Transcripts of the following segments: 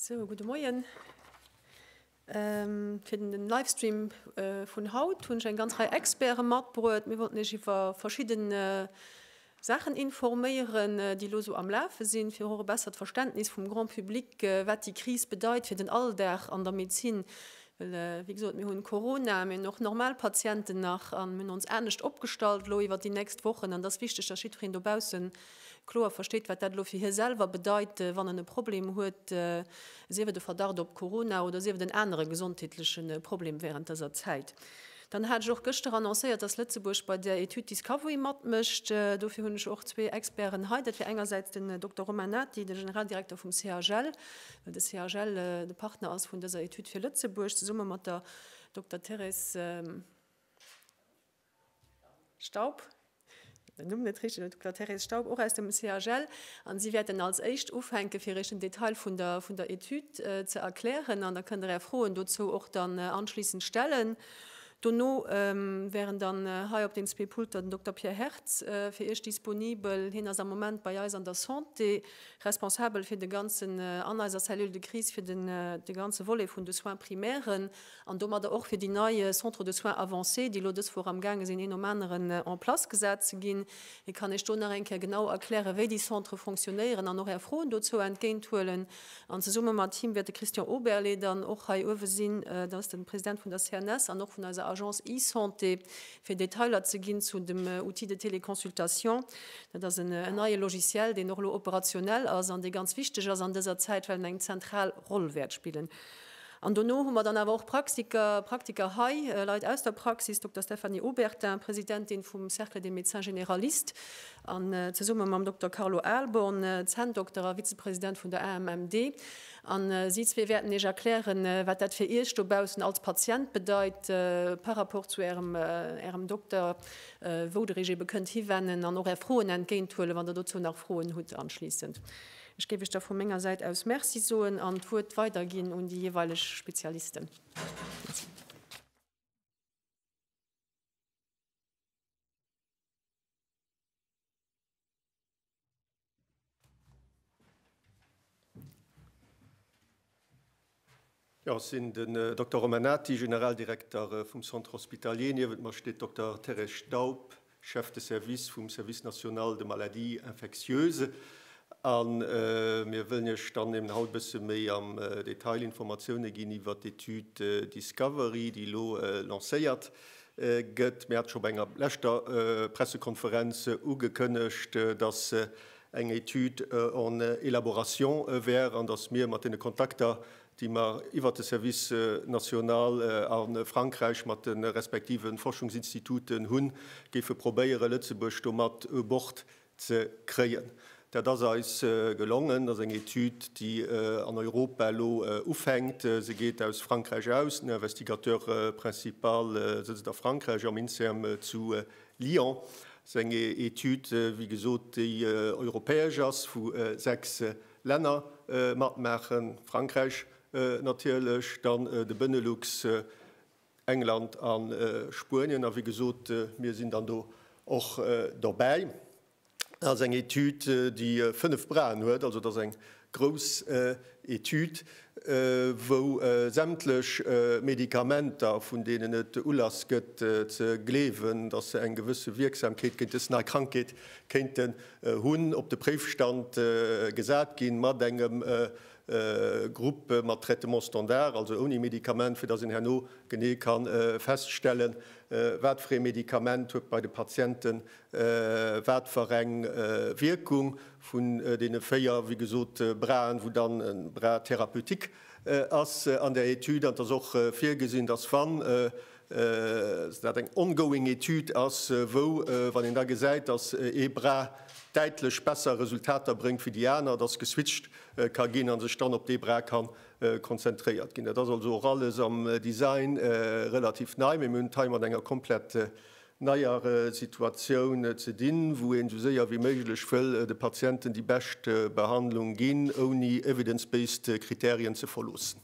Sou, gudde Moien. Fir den Livestream vun haut hunn ech eng ganz Rei Experte matbruet. Mir wollten Iech iwwer verschidden Saachen informéieren, déi elo sou am Lafe sinn, fir och e bessert Verständnis vum Grand public, wat déi Kris bedeit fir den Alldag an der Medezin. Well, wéi gesot, mir hunn Corona, mir hunn och normal Patienten nach a mir hunn ons anescht opgestallt elo iwwert déi nächst Wochen. An et ass wichteg, dass jiddwereen dobausse kloer versteet, wat dat elo fir hie selwer bedeit, wann en e Problem huet, sief et e Verdacht op Corona oder sief et en anere gesondheetleche Problem während dëser Zäit. Dann hat ech och gëschter annoncéiert, dass Lëtzebuerg bei där Etüd Discovery matmécht. Dofir hunn ech och zwee Experten hei. Dat wier engersäits den Dokter Romain Nati, de Generaldirekter vum CHL, well de CHL de Partner ass vun dëser Etüd fir Lëtzebuerg, zesumme mat der Dokter Thérèse Staub, den Numm net richteg, Dokter Thérèse Staub, och aus dem CHL, an si wäerten als éischt ufänken, fir Iech den Detail vun der, vun der Etüd ze erklären, an da kënnt Der Är Froen dozou och dann anschließend stellen. Dono wären dann hei op den zwee Pulter den Dokter Pierre Hertz fir Iech disponibel. Hien ass am Moment bei eis an der Santé responsabel fir de ganzen, an eiser Cellule de crise fir den, de ganze Volet vun de Soins primaires. An domadder och fir déi nei Centres de soins avancés, déi elo dës Woch amgaange sinn, een nom aneren en place gesat ze ginn. Hie kann Iech do nach eng Kéier genau erklären, wéi déi Centrë fonctionnéieren an och Är Froen dozou entgéinthuelen. An zesumme mat him wäert de Christian Oberlé dann och hei uewe sinn, dat ass de President vun der CNS an och vun eiser Agence eSanté, fir Detailer ze ginn zu dem Outil de téléconsultation. Dat ass en neie Logiciel, deen och elo operationell ass an dee ganz wichteg ass an dëser Zäit, well en eng zentral Roll wäert spillen. An dono hu mer dann awer och Praxiker, Praktiker hei, Leit aus der Praxis, Dokter Stéphanie Obertin, Presidentin vum Cercle des médecins généralistes, an zesumme mam Dokter Carlo Ahlborn, Zänndokter a Vizepresident vun der AMMD. A si zwee wäerten Iech erklären, wat dat fir Iech dobaussen als Patient bedeit par rapport zu Ärem, Ärem Dokter, wou Der Iech ebe kënnt hiwennen an och Är Froen entgéinthuelen, wann Der dozou nach Froen hutt anschliissend. Ech géif Iech da vu menger Säit aus Merci soen an d'Wuert weiderginn un déi jeeweileg Spezialisten. Merci. Jo, ech sinn den Dokter Romain Nati, Generaldirekter vum Centre Hospitalier. Niewent mer steet d'Dokter Thérèse Staub, Chef de service vum Service national de maladies infectieuses. A mir wëllen Iech dann eben haut e bësse méi am Detail Informatioune ginn iwwer d'Etüd Discovery, déi elo lancéiert gëtt. Mir hate scho bei enger leschter Pressekonferenz ugekënnegt, dass eng Étude en élaboration wär an dass mir mat deene Kontakter, déi mer iwwert de Service national a Frankräich mat de respektive Forschungsinstituten hunn, géife probéieren, Lëtzebuerg do mat u Bord ze kréien. Dat ass eis gelongen. Dat ass eng Étude, déi an Europa elo ufänkt. Se geet aus Frankräich aus. Den Investigateur principal sëtzt a Frankräich am Inserm zu Lyon. Ass eng Etüd, wéi gesot, déi europäesch ass, wou 6 Länner matmaachen, Frankräich natierlech, dann de Benelux, England a Spuenien. A wéi gesot, mir sinn dann do och dobäi. Dat ass eng Etüd, déi 5 Braen huet, also et ass eng grouss Etüd, wou sämtlech Medikamenter, vun deenen et Ulass gëtt ze gleewen, datt se eng gewësse Wierksamkeet géint dës nei Krankheet kéinten hunn, op de Préifstand gesat ginn, mat engem Grupp mat Traitement standard, also ouni Medikament, fir datt een herno genee ka feststellen, wat fir ee Medikament huet bei de Patienten wat fir eng Wierkung. Vun deene 4, wéi gesot, Braen, wou dann e Bras thérapeutique ass an där Etüd. An et ass och virgesinn, dass, wann dat eng ongoing Etüd ass, wou, wann een da gesäit, dass ee Bras däitlech besser Resultater bréngt wéi déi aner, dass geswitcht ka ginn a sech dann op dee Bras ka konzentréiert ginn. Dat ass also och alles am Design relativ nei, mee mir hunn et hei mat enger komplett neier Situatioun ze dinn, wou een esou séier wéi méiglech wëll de Patienten déi bescht Behandlung ginn, ouni evidence-based Kriterien ze verloossen.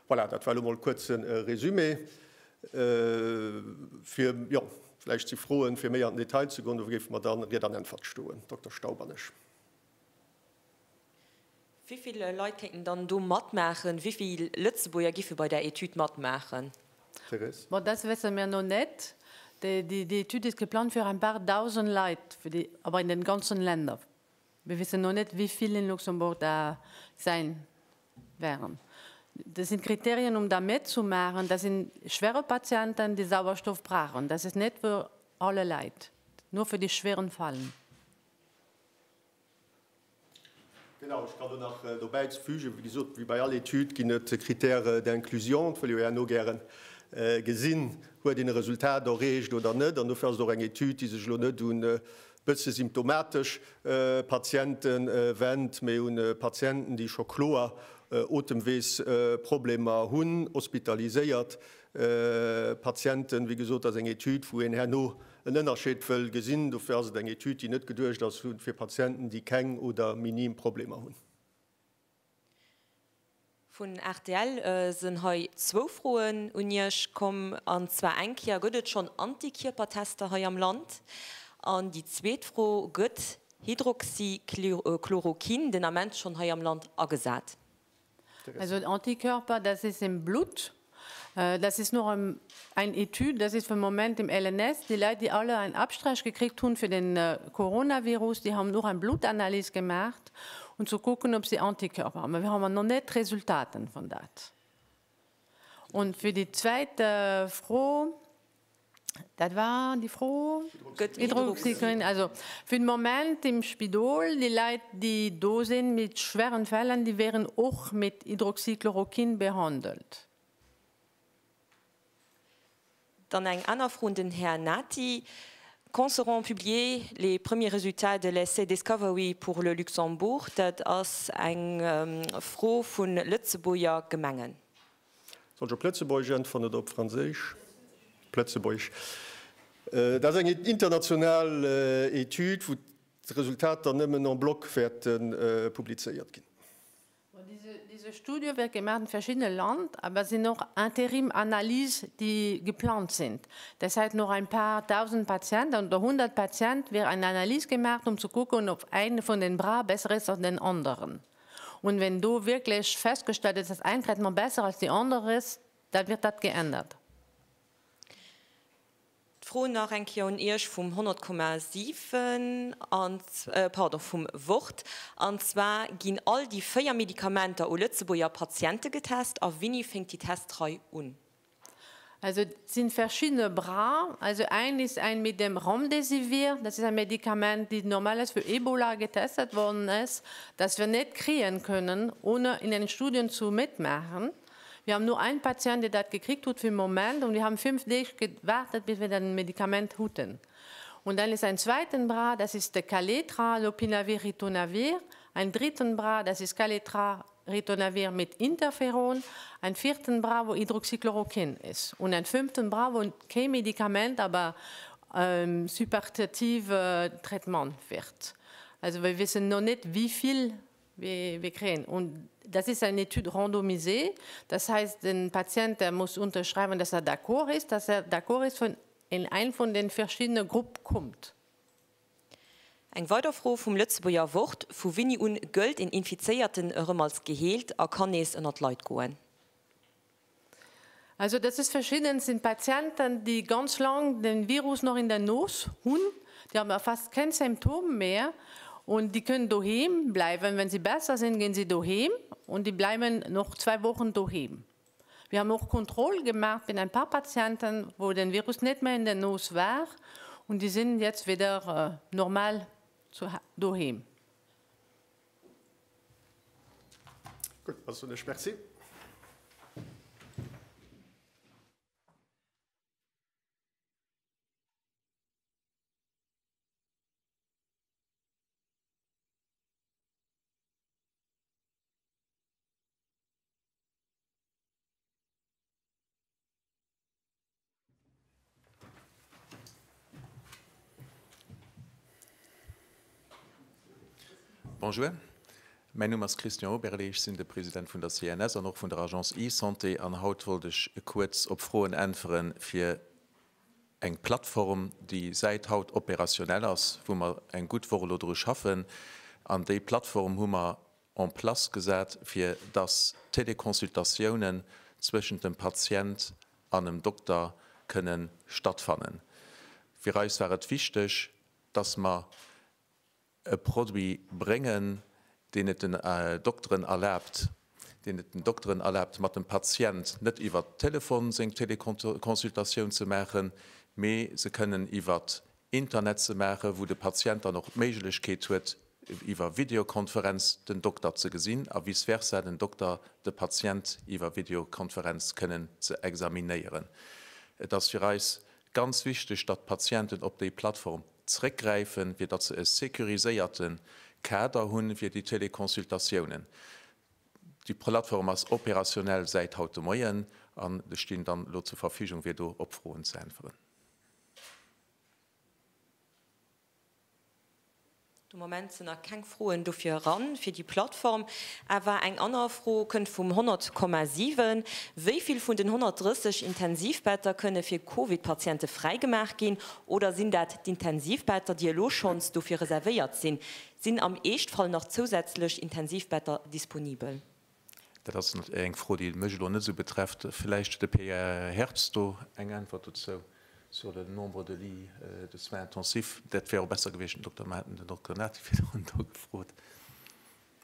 Voilà, dat war elo mol kuerze Résumé. Fir, jo, vläicht si Froen, fir méi an den Detail ze goen, do géife mer dann Ried an Äntwert stoen, Dokter Staub an ech. Wéi vill Leit kéinten dann do matmaachen? Wéi vill Lëtzebuerger giffe bei där Etüd matmaachen? Therese. Bon, das wësse mir no net. Die, die Etüd ist geplant für ein paar tausend Leit, für die, aber in den ganzen Länder. Wir wissen noch nicht, wie viel in Luxemburg da sein werden. Das sind Kriterien, um da mitzumachen. Das sind schwere Patienten, die Sauerstoff brauchen. Das ist nicht für alle Leute, nur für die schweren Fallen. Genau, ech kann do nach dobäi fügen, wéi gesot, wéi bei all Etüd ginn et Critères d'inclusion, et wëll jo herno gären gesinn, huet een e Resultat erreecht oder net. An dofir ass et och eng Etüd, déi sech elo net un e bësse symptomatesch Patiente wennt, mee un Patienten, déi scho kloer Otemweesproblemer hunn, hospitaliséiert Patienten. Wéi gesot, ass eng Etüd, wou een herno en Ënnerscheed wëll gesinn. Dofir ass et eng Etüd, déi net geduecht ass fir Patienten, déi keng oder minim Problemer hunn. Vun rtl sënn hei zwou Froen un Iech komm. An zwar eng Kéier, Gëtt et schonn Antikierpertester hei am Land? An déi zweet Fro, Gëtt Hydroxychloroquin den Ament schonn hei am Land agesat? Also Antikörper, das ist im Blut. Äh, das ist nur ein, ein Etüde, das ist für den Moment im LNS. Die Leute, die alle einen Abstrich gekriegt haben für den äh, Coronavirus, die haben nur eine Blutanalyse gemacht und zu gucken, ob sie Antikörper haben. Aber wir haben noch nicht Resultaten von dat. Und für die zweite Fro, Dat war déi Fro. Hydroxychloroquin, also fir den Moment im Spidol, déi Leit, déi do sinn mit schweren Fällen, déi wären och mit Hydroxychloroquin behandelt. Dann eng aner Fro un den Här Nati. Quand seront publiés les premiers résultats de l'essai Discovery pour le Luxembourg? Dat ass eng Fro vu Lëtzebuerger Gemengen. Soll ech op Lëtzebuergesch äntweren oder op Franséisch? Op Lëtzebuergesch. Dat ass eng international Etüd, wou d'Resultater nëmmen en bloc wäerte publizéiert ginn. Diese Studie wird gemacht in verschiedenen Land, aber es sind noch Interim-Analysen, die geplant sind. Das heißt, noch ein paar tausend Patienten oder 100 Patienten wird eine Analyse gemacht, um zu gucken, ob eine von den Bra besser ist als den anderen. Und wenn do wierklech festgestellt ist, dass ein Traitement besser als die andere ist, dann wird dat geändert. D'Fro nach eng Kéier un Iech vum 100,7 an, pardon, vum Wort, an zwar, Ginn all déi 4 Medikamenter u Lëtzebuerger Patiente getest a wéini fénkt déi Testrei un? Also et sinn verschiddene Bras. Also ein ist ein mit dem Remdesivir, das ist ein Medikament, die normalerweise für Ebola getestet worden ist, das wir nicht kriegen können, ohne in den Studien zu mitmachen. Wir haben nur einen Patient, der das gekriegt hat für den Moment, und wir haben fünf Tage gewartet, bis wir das Medikament hatten. Und dann ist ein zweiten Bras, das ist der Kaletra, Lopinavir, Ritonavir. Ein dritten Bras, das ist Kaletra, Ritonavir mit Interferon, ein vierten Bras, wo Hydroxychloroquin ist und ein fünften Bras, wo kein Medikament, aber ähm, supportative Traitement wird. Also wir wissen noch nicht, wie viel wir, wir kriegen. Und das ist eine Étude randomisée. Das heißt, den Patient der muss unterschreiben, dass er d'accord ist, dass er d'accord ist, von in ein von den verschiedenen Gruppen kommt. Eng weider Fro vum Lëtzebuerger Wort, Vu wéini un gëllt een Infizéierten erëm als geheelt a kann nees ënnert d'Leit goen? Also das ist verschidden. Es sind Patienten, die ganz lang den Virus noch in der Nos hunn, die haben fast kein Symptom mehr und die können doheem bleiwen. Wenn sie besser sind, gehen sie doheem und die bleiben noch zwei Wochen doheem. Wir haben auch Kontrolle gemacht mit ein paar Patienten, wo den Virus nicht mehr in der Nos war und die sind jetzt wieder äh, normal zu doheem. Gutt, also ech merci. Bonjour, mäin Numm ass Christian Oberlé, ech sinn de President vun der CNS an och vun der Agence eSanté an haut wollt ech kuerz op Froen äntweren fir eng Plattform, déi säit haut opérationnel ass, wou mer eng gutt Woch elo dru schaffen. An déi Plattform hu mer. en place gesat, fir dass Teleconsultatiounen zwëschent dem Patient an em Dokter kënnen stattfannen. Fir eis war et wichteg, dass mer e Produit bréngen, deen et den Dokteren erlaabt, deen et den Dokteren erlaabt, mat dem Patient net iwwer Telefon seng Teleconsultatioun ze maachen, mee se kënnen iwwer Internet ze maachen, wou de Patient dann och d'Méiglechkeet huet, iwwer Videokonferenz den Dokter ze gesinn a vice versa den Dokter de Patient iwwer Videokonferenz kënnen ze examinéieren. Et ass fir eis ganz wichteg, datt d'Patienten op déi Plattform zréckgräifen, fir datt se e sécuriséierte Kader hunn fir déi Teleconsultatiounen. Déi Plattform ass opérationnel säit haut de Moien an ech stinn dann elo zur Verfügung, fir do op Froen ze äntweren. De Moment sinn nach keng Froen dofir eran, fir déi Plattform. Awer eng aner Fro kënnt vum 100,7, Wéi vill vun den 130 Intensivbetter kënne fir Covid-Patiente fräigemaach ginn? Oder sinn dat d'Intensivbetter, déi elo schonns dofir reservéiert sinn? Sinn am Eeschtfall nach zousätzlech Intensivbetter disponibel? Dat ass eng Fro, déi mech elo net esou betrefft. Vläicht huet de Pierre Hertz do eng Äntwert dozou sur le nombre de lits de soins intensifs. Dat wär och besser gewiescht, den Dokter, mer hätten den Dokter Nati virdrun do gefrot,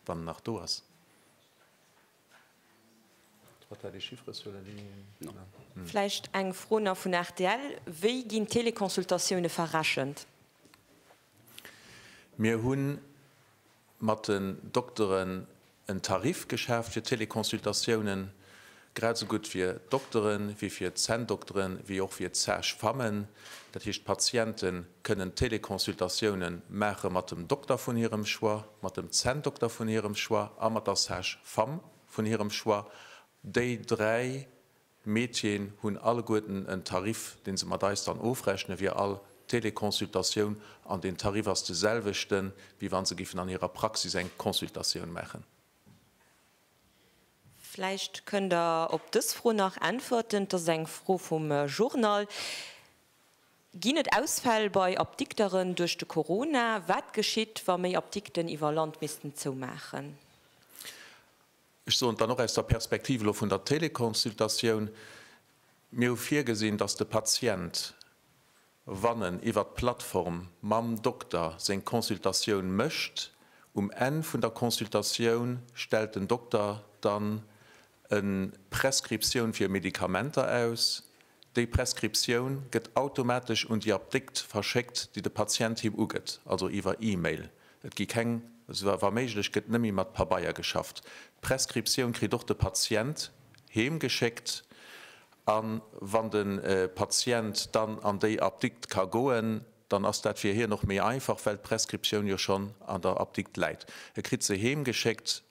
wann en nach do ass. Wat war déi Chiffres sur le lit? Vläicht eng Fro nach vun rtl, Wéi ginn d'Teleconsultatioune verrechent? Mir hunn mat den Dokteren en Tarif geschaaft fir Teleconsultatiounen, grad esou gutt fir d'Dokteren, wéi fir d'Zänndokteren, wéi och fir d'Sage-femmen. Dat heescht, d'Patiente kënnen Teleconsultatioune maache mat dem Dokter vun hirem Choix, mat dem Zänndokter vun hirem Choix a mat der Sage-femme vun hirem Choix. Déi 3 D'Métieren hunn alleguerten en Tarif, dee se mat eis dann ofrechne fir all Teleconsultatioun, an deen Tarif ass de selwechten, wéi wa se giffen an hirer Praxis eng Consultatioun maachen. Vläicht kënnt Der op dës Fro nach äntwerten. Et ass eng Fro vum Journal. Ginn et Ausfäll bei Apdikteren duerch de Corona? Wat geschitt, wa méi Apdikten iwwer Land missten zoumaachen? Ech soen et dann och aus der Perspektiv elo vun der Teleconsultatioun, Mir hu virgesinn, dass de Patient, wann en iwwert d'Plattform mam Dokter seng Consultatioun mécht, um Enn vun der Consultatioun stellt den Dokter dann e Prescriptioun fir Medikamenter aus. Déi Prescriptioun gëtt automatesch un déi Apdikt verschéckt, déi de Patient him ugëtt, also iwwer E-Mail. Et gi keng, wa méiglech gëtt nëmme mat Pabeier geschafft. D'Prescriptioun kritt och de Patient heem geschéckt a wann de Patient dann an déi Apdikt ka goen, dann ass dat fir hien och méi einfach, well d'Prescriptioun jo schonn an der Apdikt läit. E kritt se heem geschéckt,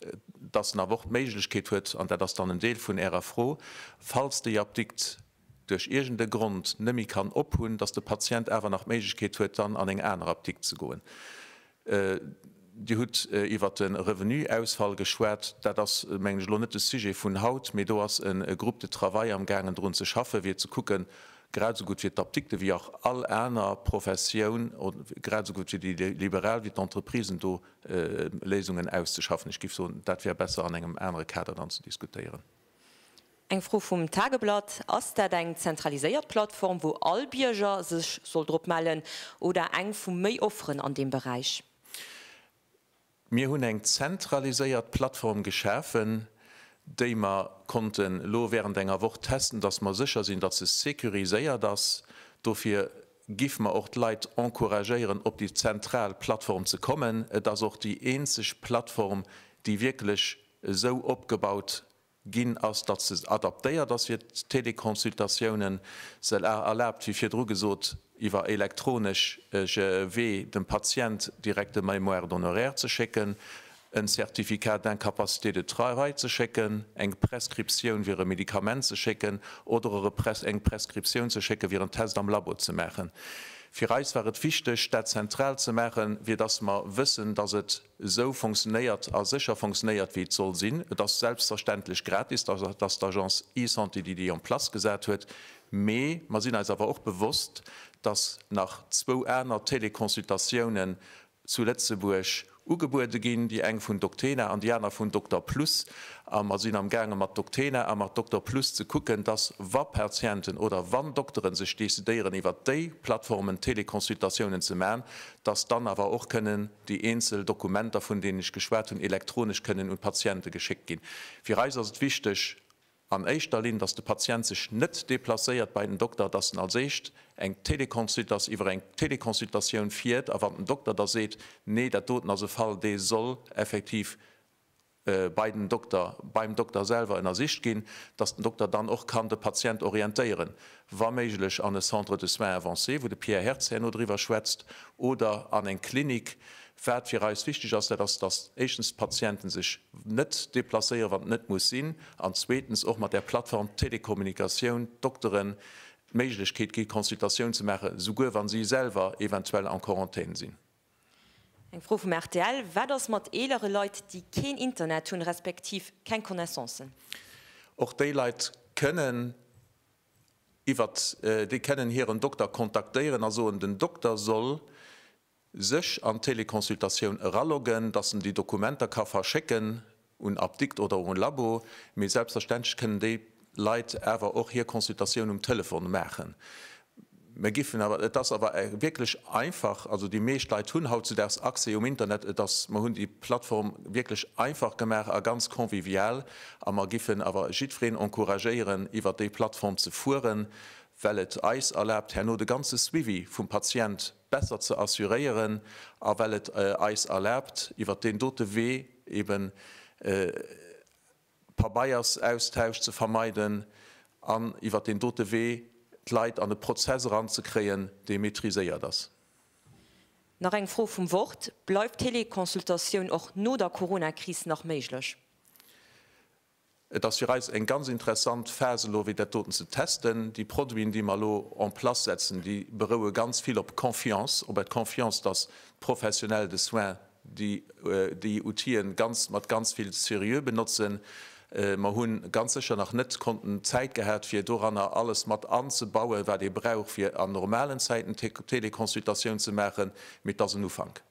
dass en awer och d'Méiglechkeet huet, an dat ass dann en Deel vun Ärer Fro, falls déi Apdikt duerch iergend e Grond net méi kann ophunn, dass de Patient awer nach d'Méiglechkeet huet, dann an eng aner Apdikt ze goen. Dir hutt iwwert de Revenu-Ausfall geschwat. Dat ass, mengen ech, elo net de Sujet vun haut, mee do ass e Groupe de travail amgaangen drun ze schaffen, fir ze kucken, grad esou gutt fir d'Apdikte wéi och all aner Professioun, grad esou gutt fir déi Liberal wéi d'Entreprisen, do Léisungen auszeschaffen. Ech géif soen, dat wär besser an engem anere Kader dann ze diskutéieren. Eng Fro vum Tageblatt, Ass dat eng zentraliséiert Plattform, wou all Bierger sech soll drop mellen, oder eng vu méi Offeren an deem Beräich? Mir hunn eng zentraliséiert Plattform geschafen, déi mer konnten elo während enger Woch testen, dass mer sécher sinn, datt se sécuriséiert ass. Dofir giffe mer och d'Leit encouragéieren, op déi zentral Plattform ze kommen. Et ass och déi eenzeg Plattform, déi wierklech esou opgebaut Ginn ass, datt se adaptéiert ass fir d'Teleconsultatiounen, se erlaabt, wéi virdru gesot, iwwer elektronesche Wee dem Patient direkt e Mémoire d'honoraires ze schécken, en Certificat d'incapacité de travail ze schécken, eng Prescriptioun fir e Medikament ze schécken oder och eng Prescriptioun ze schécken, fir en Test am Labo ze maachen. Fir eis war et wichteg, dat zentral ze maachen, fir datt mer wëssen, datt et esou fonctionnéiert a sécher fonctionnéiert, wéi et soll sinn. Et ass selbstverständlech gratis, dat ass d'Agence eSanté, déi déi en place gesat huet. Mee mer sinn eis awer och bewosst, dass nach zwou aner Téléconsultatiounen zu Lëtzebuerg. Ugebuede ginn, déi eng vun Doctena an déi aner vun Dokter Plus. A mer sinn amgaange mat Doctena a mat Dokter Plus ze kucken, dass, wa Patienten oder wann Dokteren sech decidéieren iwwert déi Plattformen Téléconsultatiounen ze maachen, dass dann awer och kënnen déi eenzel Dokumenter, vun deenen ech geschwat hunn, elektronesch kënnen un d'Patiente geschéckt ginn. Fir eis ass et wichteg, An éischter Linn, dass de Patient sech net deplacéiert bei den Dokter, dass en als éischt eng Téléconsultas iwwer eng Téléconsultatioun fiert a wann den Dokter da seet, nee dat doten ass e Fall, dee soll effektiv bei den Dokter, beim Dokter selwer ënnersicht ginn, dass den Dokter dann och kann de Patient orientéieren, wa méiglech an e Centre de soins avancés, wou de Pierre Hertz herno driwwer schwätzt, oder an eng Klinik. Wat fir eis wichteg ass, dat ass, dass éischtens d'Patienten sech net deplacéieren, wann et net muss sinn, an zweetens och mat där Plattform Télécommunication d'Dokteren d'Méiglechkeet gi Consultatioun ze maachen, souguer wa si selwer eventuell en Quarantaine sinn. Eng Fro vum rtl, Wat ass mat eelere Leit, déi keen Internet hunn, respektiv keng Connaissancen? Och déi Leit kënnen iwwert, déi kennen hiren Dokter kontaktéieren a soen, den Dokter soll sech an d'Téléconsultatioun eraloggen, dass en déi Dokumenter ka verschécken un Apdikt oder un Labo. Mee selbstverständlech kënnen déi Leit awer och hir Consultatioun um Telefon maachen. Mir giffen awer, et ass awer wierklech einfach, also déi meescht Leit hunn hautzudaags Accès um Internet, et ass, mer hunn déi Plattform wierklech einfach gemaach a ganz convivial a mer giffen awer jiddwereen encouragéieren, iwwert déi Plattform ze fueren, well et eis erlaabt, herno de ganze Suivi vum Patient besser ze assuréieren a well et eis erlaabt, iwwert deen dote Wee eben Pabeiersaustausch ze vermeiden an iwwert deen dote Wee d'Leit an e Prozess eranzekréien, dee maîtriséiert ass. Nach eng Fro vum Wort, Bleift d'Teleconsultatioun och no der Corona-Kris nach méiglech? Et ass fir eis eng ganz interessant Phas elo, fir dat doten ze testen. Déi Produiten, déi mer elo en place setzen, déi beroue ganz vill op Confiance, op der Confiance, dass d'Professionnels de soins déi déi Outile ganz mat ganz vill Seriö benotzen. Mer hu ganz sécher nach net konnten Zäit gehat, fir doranner alles mat anzebauen, wat ee brauch, fir an normalen Zäiten Téléconsultatioun ze maachen, mee et ass en Ufank.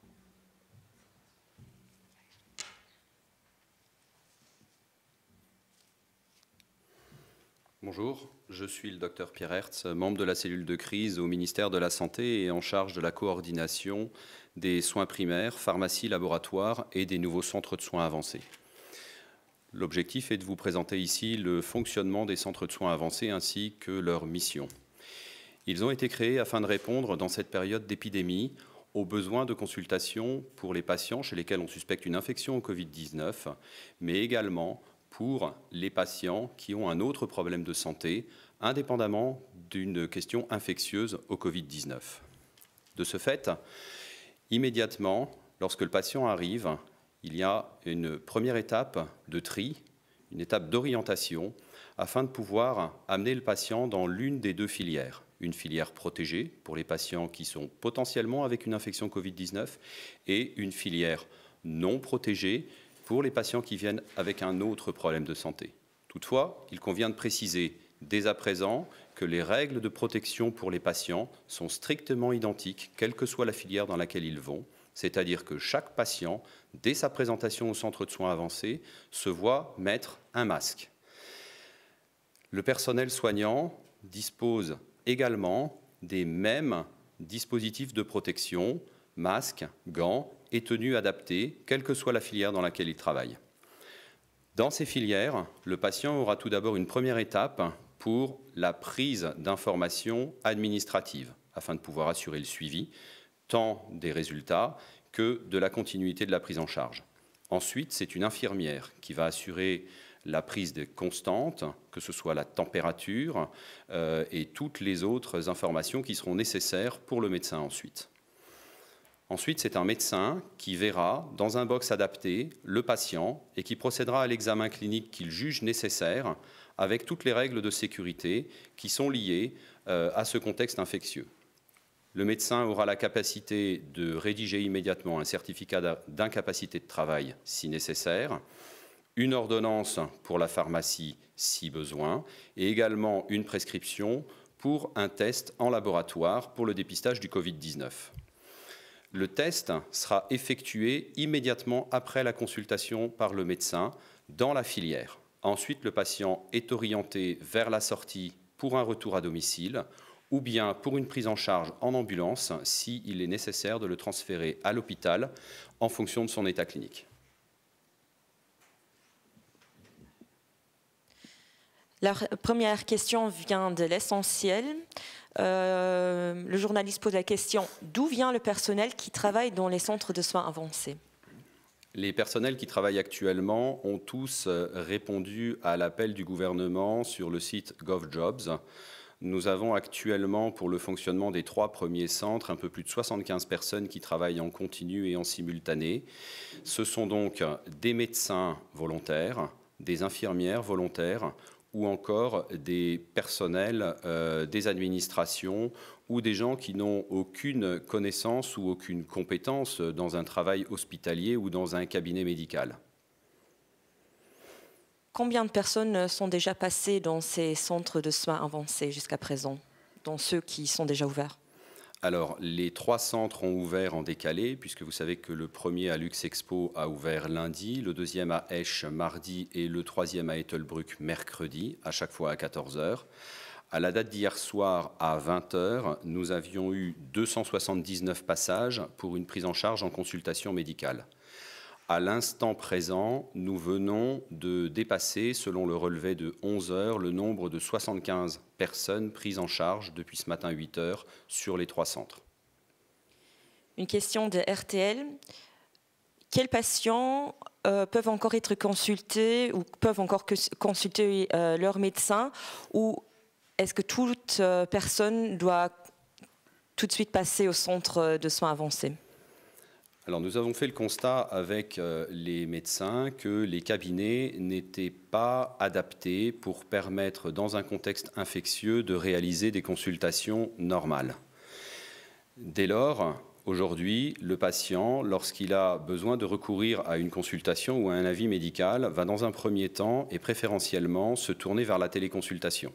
Bonjour, je suis le docteur Pierre Hertz, membre de la cellule de crise au ministère de la Santé et en charge de la coordination des soins primaires, pharmacie, laboratoires et des nouveaux centres de soins avancés. L'objectif est de vous présenter ici le fonctionnement des centres de soins avancés ainsi que leur mission. Ils ont été créés afin de répondre dans cette période d'épidémie aux besoins de consultation pour les patients chez lesquels on suspecte une infection au Covid-19, mais également pour les patients qui ont un autre problème de santé, indépendamment d'une question infectieuse au Covid-19. De ce fait, immédiatement, lorsque le patient arrive, il y a une première étape de tri, une étape d'orientation, afin de pouvoir amener le patient dans l'une des deux filières. Une filière protégée pour les patients qui sont potentiellement avec une infection Covid-19 et une filière non protégée pour les patients qui viennent avec un autre problème de santé. Toutefois, il convient de préciser dès à présent que les règles de protection pour les patients sont strictement identiques, quelle que soit la filière dans laquelle ils vont, c'est-à-dire que chaque patient, dès sa présentation au centre de soins avancés, se voit mettre un masque. Le personnel soignant dispose également des mêmes dispositifs de protection, masques, gants et tenues adaptées, quelle que soit la filière dans laquelle il travaille. Dans ces filières, le patient aura tout d'abord une première étape pour la prise d'informations administratives, afin de pouvoir assurer le suivi, tant des résultats que de la continuité de la prise en charge. Ensuite, c'est une infirmière qui va assurer la prise des constantes, que ce soit la température euh, et toutes les autres informations qui seront nécessaires pour le médecin ensuite. Ensuite, c'est un médecin qui verra dans un box adapté le patient et qui procédera à l'examen clinique qu'il juge nécessaire avec toutes les règles de sécurité qui sont liées euh, à ce contexte infectieux. Le médecin aura la capacité de rédiger immédiatement un certificat d'incapacité de travail si nécessaire, une ordonnance pour la pharmacie si besoin, et également une prescription pour un test en laboratoire pour le dépistage du Covid-19. Le test sera effectué immédiatement après la consultation par le médecin dans la filière. Ensuite, le patient est orienté vers la sortie pour un retour à domicile ou bien pour une prise en charge en ambulance s'il est nécessaire de le transférer à l'hôpital en fonction de son état clinique. La première question vient de l'essentiel. Euh, le journaliste pose la question d'où vient le personnel qui travaille dans les centres de soins avancés Les personnels qui travaillent actuellement ont tous euh, répondu à l'appel du gouvernement sur le site GovJobs. Nous avons actuellement pour le fonctionnement des trois premiers centres un peu plus de 75 personnes qui travaillent en continu et en simultané. Ce sont donc des médecins volontaires, des infirmières volontaires ou encore des personnels euh, des administrations ou des gens qui n'ont aucune connaissance ou aucune compétence dans un travail hospitalier ou dans un cabinet médical. Combien de personnes sont déjà passées dans ces centres de soins avancés jusqu'à présent, dans ceux qui sont déjà ouverts Alors, les trois centres ont ouvert en décalé, puisque vous savez que le premier à Luxexpo a ouvert lundi, le deuxième à Esch mardi et le troisième à Ettelbruck mercredi, à chaque fois à 14 heures. À la date d'hier soir à 20 heures, nous avions eu 279 passages pour une prise en charge en consultation médicale. À l'instant présent, nous venons de dépasser, selon le relevé de 11 heures, le nombre de 75 personnes prises en charge depuis ce matin 8 heures sur les trois centres. Une question de RTL. Quels patients euh, peuvent encore être consultés ou peuvent encore consulter euh, leur médecin ou est-ce que toute euh, personne doit tout de suite passer au centre de soins avancés Alors nous avons fait le constat avec euh, les médecins que les cabinets n'étaient pas adaptés pour permettre dans un contexte infectieux de réaliser des consultations normales. Dès lors, aujourd'hui, le patient, lorsqu'il a besoin de recourir à une consultation ou à un avis médical, va dans un premier temps et préférentiellement se tourner vers la téléconsultation.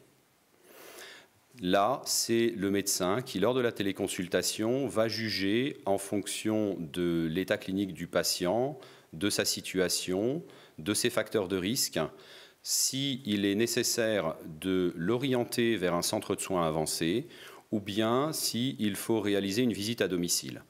Là, c'est le médecin qui, lors de la téléconsultation, va juger en fonction de l'état clinique du patient, de sa situation, de ses facteurs de risque, s'il est nécessaire de l'orienter vers un centre de soins avancé ou bien s'il faut réaliser une visite à domicile.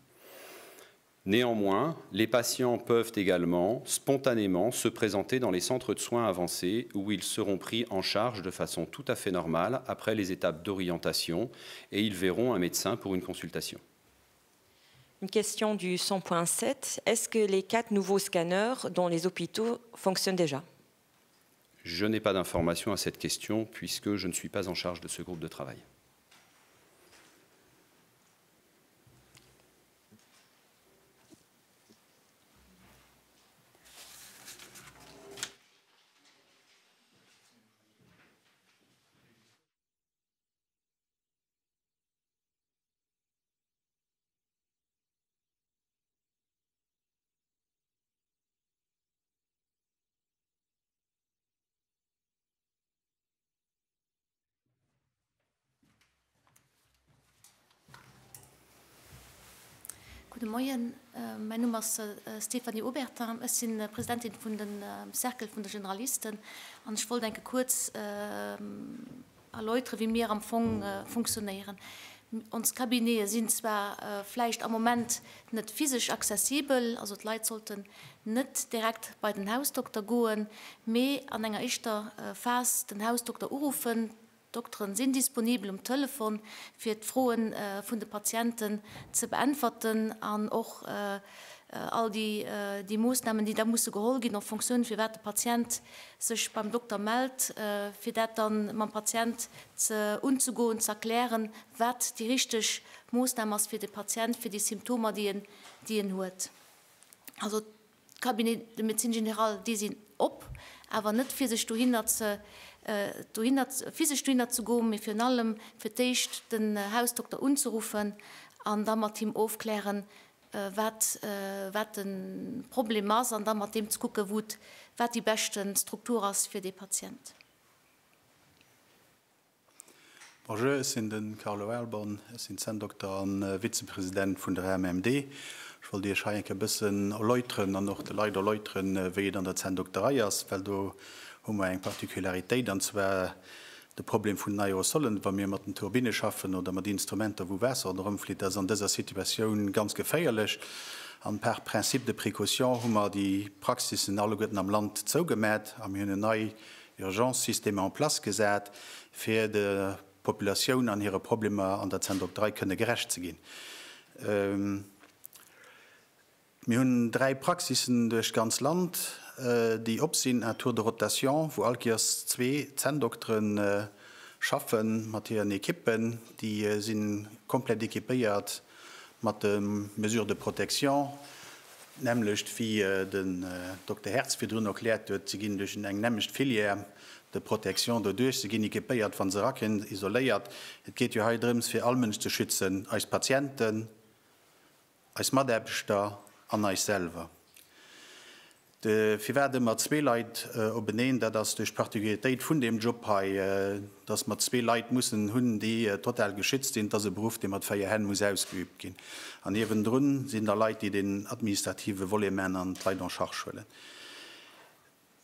Néanmoins, les patients peuvent également spontanément se présenter dans les centres de soins avancés où ils seront pris en charge de façon tout à fait normale après les étapes d'orientation et ils verront un médecin pour une consultation. Une question du 100.7. Est-ce que les quatre nouveaux scanners dans les hôpitaux fonctionnent déjà Je n'ai pas d'information à cette question puisque je ne suis pas en charge de ce groupe de travail. Gudde Moien, mäin Numm ass Stéphanie Obertin, ech si Presidentin vun dem Cercle vun de Generalisten an ech wollt enke kuerz erläutere wéi mir am Fong funktionéieren. Ons Cabinete sinn zwar vläicht am Moment net physesch accessibel, also d'Leit sollten net direkt bei den Hausdokter goen, mee an enger éischter Phas den Hausdokter uruffen, D'Dokteren sinn disponibel um Telefon, fir d'Froen vun de Patienten ze beäntwerten an och all déi Moossnamen, déi da musse geholl ginn en Fonctioun firwat de Patient sech beim Dokter mellt, fir dat da mam Patient ze unzegoen, ze erklären, wat déi richteg Moossnam ass fir de Patient, fir déi Symptomer, déi en huet. Also D'Cabinets de médecine générale, déi sinn op, awer net fir sech dohinner ze, dohinner, physesch dohinner ze goen, mee virun allem fir d'éischt den Hausdokter unzeruffen an da mat him ofklären, wat, wat de Problem ass an da mat deem ze kucken, wou et, wat déi beschte Struktur ass fir dee Patient. Bonjour, ech sinn de Carlo Erlborn, ech sinn Zänndokter a Vizepresident vun der AMMD. Ech wollt Iech hei eng Kéier e bëssen erläuteren an och de Leit erläuteren, wéi et an der Zänndokterei ass, well do hu mer eng Particularitéit, an zwar de Problem vun den Aerosolen. Wa mir mat den Turbinne schaffen oder mat Instrumenter, wou Waasser ronderëmflitt, dat ass an dëser Situatioun ganz geféierlech. An par principe de précaution hu mer déi Praxissen alleguerten am Land zougemat a mir hunn en nei Urgence-System en place gesat, fir der Populatioun an hire Problemer an der Zänndokterei kënne gerecht ze ginn. Mir hunn 3 Praxissen duerch d'ganz Land, déi op sinn à tour de rotation, wou all Kéiers zwee Zänndokteren schaffe mat hiren Ekippen. Déi si komplett ekipéiert mat de Mesures de protection, d'nämmlecht wéi den Dokter Hertz virdrun erkläert huet. Se ginn duerch eng nämmlecht Filière de protection doduerch. Se ginn ekipéiert, wa se erakinn, isoléiert. Et geet jo hei drëms, fir all Mënsch ze schützen, eis Patienten, eis Mataarbechter an eis selwer. De firwat ëmmer zwee Leit openeen, dat ass duerch d'Particularitéit vun deem Job hei, dass mer zwee Leit mussen hunn, déi total geschützt sinn. Et ass e Beruff, dee mat véier Hänn muss ausgeübt ginn. An niewendrun sinn da Leit, déi den administrative Volet maachen an d'Leit en charge huelen.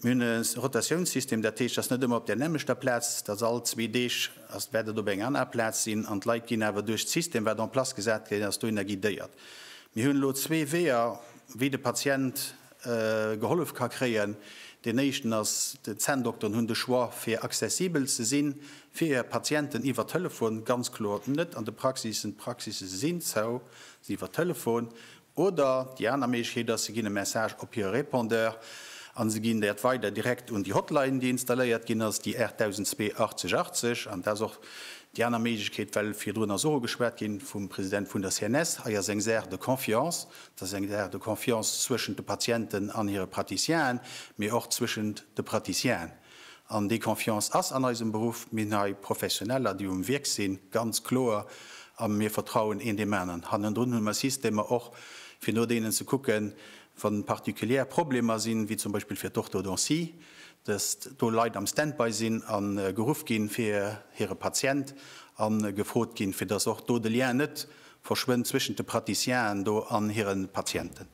Mir hunn e Rotatiounssystem, dat heescht, et ass net ëmmer op där nämmlechter Plaz, et ass all zwee Deeg ass, wäert et op enger anerer Plaz sinn an d'Leit ginn awer duerch d'System, wat en place gesat ginn ass, dohinner guidéiert. Mir hunn elo zwee Weeër, wéi de Patient gehollef ka kréien. Deen éischten ass, d'Zänndokteren hunn de Choix, fir accessibel ze si fir hir Patienten iwwer Telefon, ganz kloer net an de Praxissen, d'Praxisse sinn zou, iwwer Telefon. Oder déi aner Méiglechkeet ass, se ginn e Message op hire Répondeur a se ginn dat weider direkt un déi Hotline, déi installéiert ginn ass, déi 8002 80 80. An dat ass och déi aner Méiglechkeet, well virdrun ass och ugeschwat ginn vum President vun der CNS, hei ass eng Saach de confiance, dat ass eng Saach de confiance zwëschent de Patienten an hire Praticienen, mee och zwëschent de Praticienen. An déi Confiance ass an eisem Beruff. Mir hunn hei Professioneller, déi um Wierk sinn, ganz kloer, a mir vertrauen een deem aneren. Hannendrun hu mer Systemer och, fir no deenen ze kucken, wa particulier Problemer sinn, wéi zum Beispill fir d'Orthodontie, dass do Leit am Standby sinn a geruff ginn fir hire Patient a gefrot ginn, fir dass och do de Lien net verschwënnt zwëschent de Praticienen do an hire Patienten.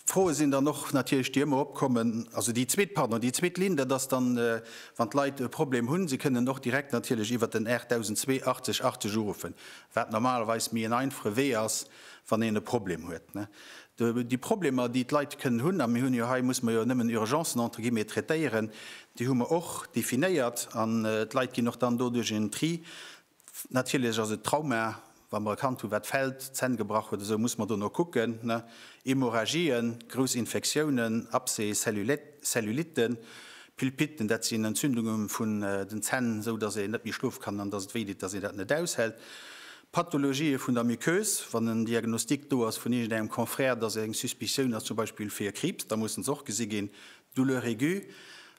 Froe sinn dann och natierlech, déi ëmmer opkommen, also déi zweet, pardon, déi zweet Linn, dat ass dann, wann d'Leit e Problem hunn, se kënnen och direkt natierlech iwwert den 8002 80 80 uruffen, wat normalerweis méi en einfache Wee ass, wann een e Problem huet. Déi Problemer, déi d'Leit kënnen hunn, a mir hunn jo hei, muss mer jo nëmmen Urgencen entre guillemets traitéieren, déi hu mer och definéiert an d'Leit ginn och dann do duerch en Tri Natierlech ass et Trauma, wa mer e Kand hu wat fält, d'Zänn gebrach huet, esou muss mer dono kucken, ne? Hemorrhagien, grouss Infektiounen, Abcès, Cellulitten, Pulpitten, dat sinn Entzündunge vun den Zänn, esou dass een net méi schlofe kann an dass et wéi deet, dass een dat net aushält. Pathologië vun der Muqueuse, wann en Diagnostic do ass vun iergendengem Confrère, dass eng Suspicioun ass zum Beispill fir Kriibs, da mussen se och gesi ginn. Douleur aiguë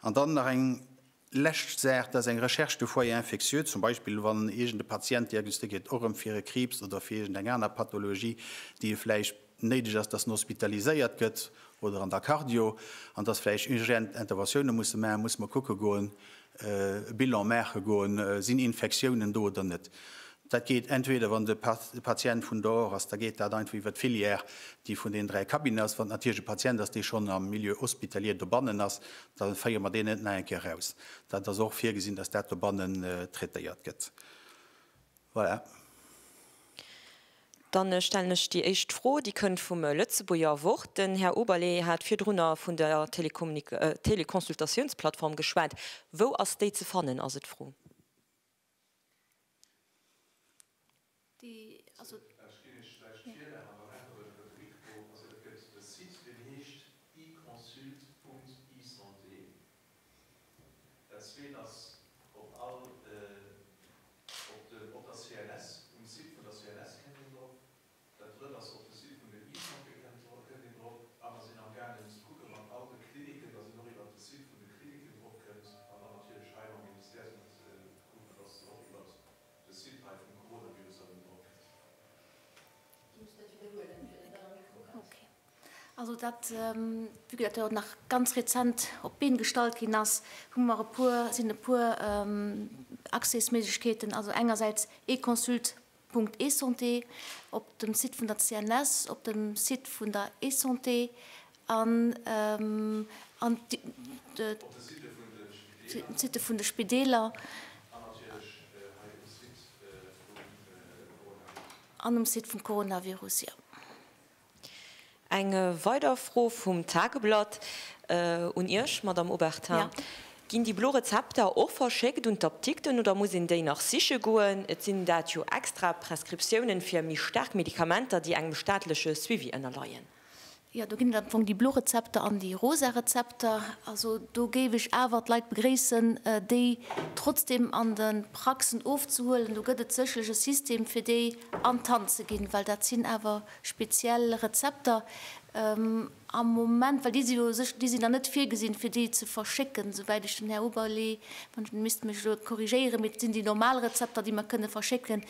an dann nach eng Lescht Saach, dat ass eng Recherche de foyer infectieux, zum Beispill wann iergend e Patient diagnostiquéiert gëtt, och erëm fir e Kriibs oder fir iergend eng aner Pathologie, déi e vläicht néideg ass, dass en hospitaliséiert gëtt oder an der Cardio, an dass vläicht urgent Interventiounen musse maachen, musse mer kucke goen, e Bilan maache goen, sinn Infektiounen do oder net. Dat geet entweder, wann de Patient vun dehors ass, da geet dat einfach iwwer d'Filière, déi vun deenen 3 Cabinen ass. Wann et natierlech e Patient ass, dee schonn am Milieu hospitalier dobannen ass, da féiere mer deen net nach eng Kéier eraus. Dat ass och virgesinn, dass dat dobannen traitéiert gëtt. Voilà. Dann stellen ech déi éischt Fro, déi kënnt vum Lëtzebuerger Wort. Den Här Oberlé hat virdrunner vun der Teleconsultatiounsplattform geschwat. Wou ass déi ze fannen, ass et d'Fro. Déi, also. Ech ginn Iech vläicht d'Virlag an dann äntweren ech iwwer de Mikro. Also et gëtt e Site, deen heescht econsult.esanté. Dat zweet ass op all, op de, op der CNS, um Site vun der CNS kënnt een drop. Dat drëtt ass op de Site vun der eSanté kënnt kënnt een drop. A mer sinn amgaangen ze kucke mat all de Kliniken, dass een och iwwert de Site vun de Kliniken drop kënnt an dann natierlech hei mam Ministère si mer ze kucken, dass se och iwwert de Site hei vum Coronavirus erëm drop kënnt. Also dat, vue que dat jo nach ganz rezent op d'Been gestallt ginn ass, hu mer e puer, sinn e puer Accèsméiglechkeeten. Also engersäits econsult Punkt eSanté op dem Site vun der CNS, op dem Site vun der eSanté an an de Sitte vun de Spideeler an um Site vum Coronavirus, jo. Eng weider Fro vum Tageblatt un Iech, Madamm Obertin. Ginn déi blo Rezepter och verschéckt un d'Apdikten oder muss een déi nach siche goen? Et sinn dat jo extra Prescriptiounen fir méi staark Medikamenter, déi engem staatleche Suivi ënnerleien. Jo, do ginn et am Fong déi blo Rezepter an déi rosa Rezepter. Also do géif ech awer d'Leit begréissen, déi trotzdem an de Praxen ofzehuelen. Do gëtt et sécherlech e System, fir déi an d'Hand ze ginn, well dat sinn awer speziell Rezepter am Moment, well déi si jo sech, déi sinn dann net virgesinn, fir déi ze verschécken, souwäit ech den Här Oberlé, wann ech, misst mech elo korrigéieren, mee et sinn déi normal Rezepter, déi mer kënne verschécken,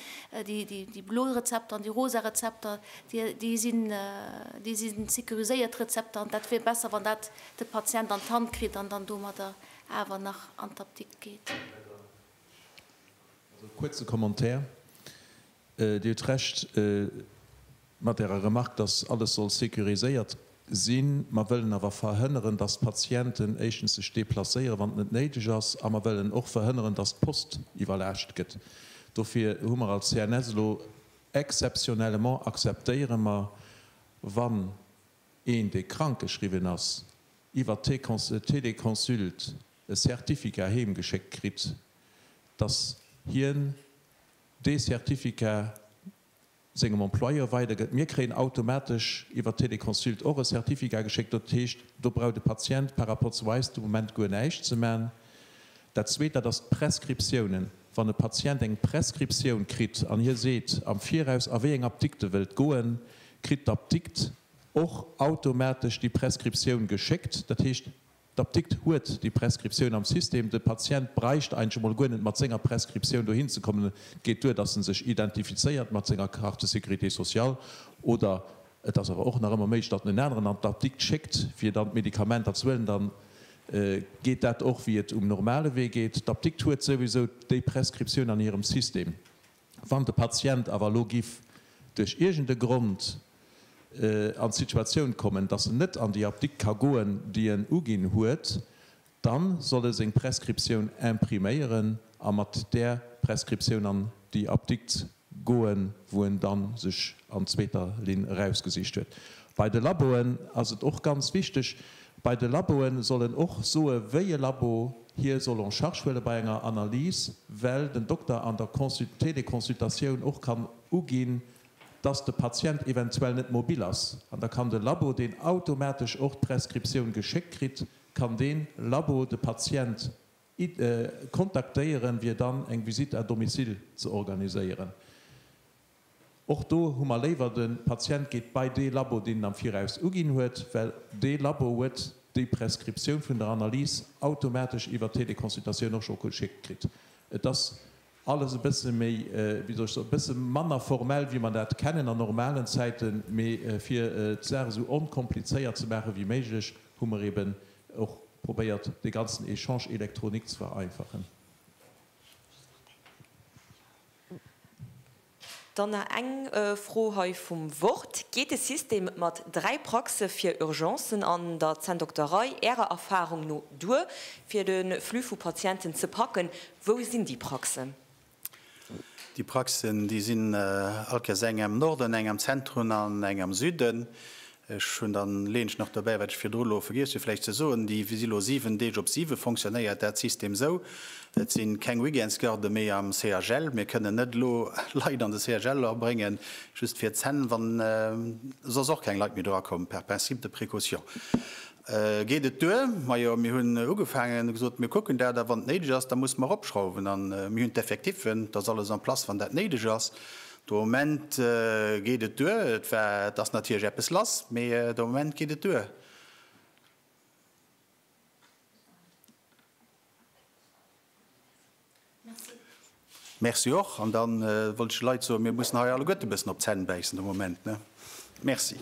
déi, déi, déi blo Rezepter an déi rosa Rezepter, déi, déi sinn, déi si sécuriséiert Rezepter an dat wier besser, wann dat de Patient an d'Hand kritt an dann domadder awer nach an d'Apdikt geet. Also e kuerze Commentaire. Dir hutt Recht mat Ärer Remarque, dass alles soll sécuriséiert sinn. Mer wëllen awer verhënneren, dass d'Patienten éischtens sech déplacéieren, wann et net néideg ass, a mer wëllen och verhënneren, dass d'Post iwwerlaascht gëtt. Dofir hu mer als CNS elo exceptionnellement akzeptéiere mer, wann een, dee krankgeschriwwen ass, iwwer Téléconsult e Certificat heemgeschéckt kritt, dass hien dee Certificat sengem Employeur weidergëtt. Mir kréien automatesch iwwer Téléconsult och e Certificat geschéckt. Dat heescht, do brauch de Patient par rapport zu eis de Moment guer näischt ze man. Dat Zweet, dat ass d'Prescriptiounen. Wann e Patient eng Prescriptioun kritt an hie seet am Viraus, a wéi eng Apdikt e wëllt goen, kritt d'Apdikt och automatesch déi Prescriptioun geschéckt. Dat heescht, D'Apdikt huet déi Prescriptioun am System. De Patient bräicht eigentlech emol guer net mat senger Prescriptioun dohin ze kommen. Et geet duer, dass en sech identifizéiert mat senger Carte de sécurité sociale. Oder et ass awer och nach ëmmer méiglech, datt en en aneren an d'Apdikt schéckt, fir dann d'Medikamenter ze huelen. Dann geet dat och, wéi et um normale Wee geet. D'Apdikt huet souwisou déi Prescriptioun an hirem System. Wann de Patient awer elo giff duerch iergend e Grond an d'Situatioun kommen, dass en net an déi Apdikt ka goen, déi en uginn huet, da soll e seng Prescriptioun impriméieren a mat där Prescriptioun an déi Apdikt goen, wou en da sech an zweeter Linn erausgesicht huet. Bei de Laboen ass et och ganz wichteg, bei de Laboe soll en och soe wéi e Labo hie soll en charge huele bei enger Analys, well den Dokter an der Teleconsultatioun och kann uginn, dass de Patient eventuell net mobil ass. An da kann de Labo, deen automatesch och d'Prescriptioun geschéckt kritt, kann dee Labo de Patient kontaktéieren, fir dann eng Visite à domicile ze organiséieren. Och do hu mer léiwer, de Patient geet bei dee Labo, deen en am Viraus uginn huet, well dee Labo huet déi Prescriptioun vun der Analys automatesch iwwer d'Teleconsultatioun och scho geschéckt kritt. Et ass alles e bësse méi, wéi soll ech soen, e bësse manner formell, wéi mer dat kennen an normalen Zäiten, mee fir d'Saach esou onkomplizéiert ze maache wéi méiglech, hu mer eeben och probéiert, dee ganzen Échange électronique ze vereinfachen. Dann nach eng Fro hei vum Wort. Geet de System mat 3 Praxe fir Urgencen an der Zänndokterei Ärer Erfahrung no duer, fir de Flux vu Patienten ze packen? Wou sinn déi Praxen? Déi Praxen, déi sinn all Kéiers eng am Norden, eng am Zentrum an eng am Süden. Ech hunn dann, leeën ech nach dobäi, wat ech virdru elo vergiess hu vläicht ze soen, déi si elo 7 Deeg op 7 fonctionnéiert dat System esou. Et si keng Weekendsgarde méi am CHL. Mir kënnen net elo Leit an de CHL erabréngen, just fir d'Zänn, wann soss och keng Leit méi do erakommen, per principe de précaution. Geet et duer? Majo, mir hunn ugefaangen, hu gesot, mir kucken dat a wann et néideg ass, da musse mer eropschrauwen. A mir hunn d'Effectiffen, et ass alles en place, wann dat néideg ass. De Moment geet et duer. Et war, et ass natierlech eppes lass, mee de Moment geet et duer. Merci och. An da wollt ech de Leit soen, mir mussen hei alleguerte e bëssen op d'Zänn bäissen de Moment, ne? Merci.